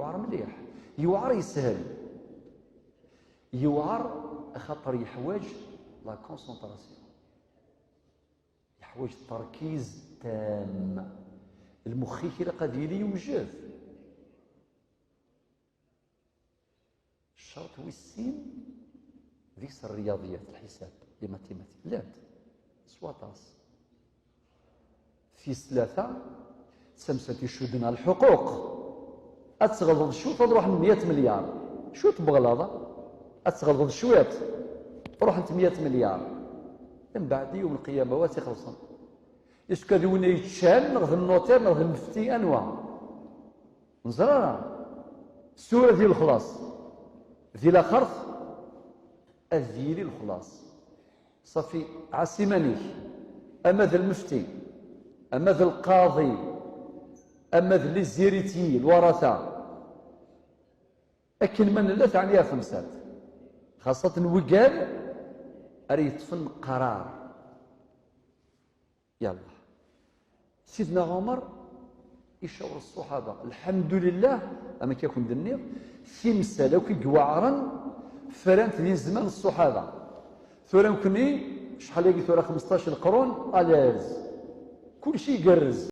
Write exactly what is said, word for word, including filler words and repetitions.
Yewɛer mliḥ. Yewɛer yeshel. Yewɛer axaṭer yeḥwaǧ la concentration. Yeḥwaǧ tarkiz tam. Lmux-ik ilaq ad yili yewjed. Ccerṭ wis sin deg-s rriyaḍiyat, lḥisab, les mathématiques. Llant s waṭas. Tis tlata, d tamsalt icudden ɣer lḥuquq. Ad tɣelḍeḍ cwiṭ, ad ruḥen meyya milyar. Cwiṭ n weɣlaḍ, ad tɣelḍeḍ cwiṭ, ruḥent meyya milyar. Mbeɛd, yum lqiyama, wa ad tt-ixellṣen. Est-ce que d win yeččan, neɣ d nnuṭir, neɣ d lmefti, anwa? Neẓra ara. Sura di lexlaṣ, di laxert, ad yili lexlaṣ. Ṣafi, ɛass iman-ik. Ama d lmefti, ama d lqaḍi, ama d les héritiers, lwarata. Akken ma nella, teɛni ɣer temsalt. Xaṣṣaten wigad ara yeṭṭfen qarar. Yallah. Sidna Ɛumer icawṛ ṣṣuḥaba. Lḥemdulillah, am akka kun-d-nniɣ, timsal akk i iweɛṛen frant di zzman ṣṣuḥaba. Tura nekni, cḥal-agi tura, xmesṭac leqrun, à l'aise. Kulci igerrez.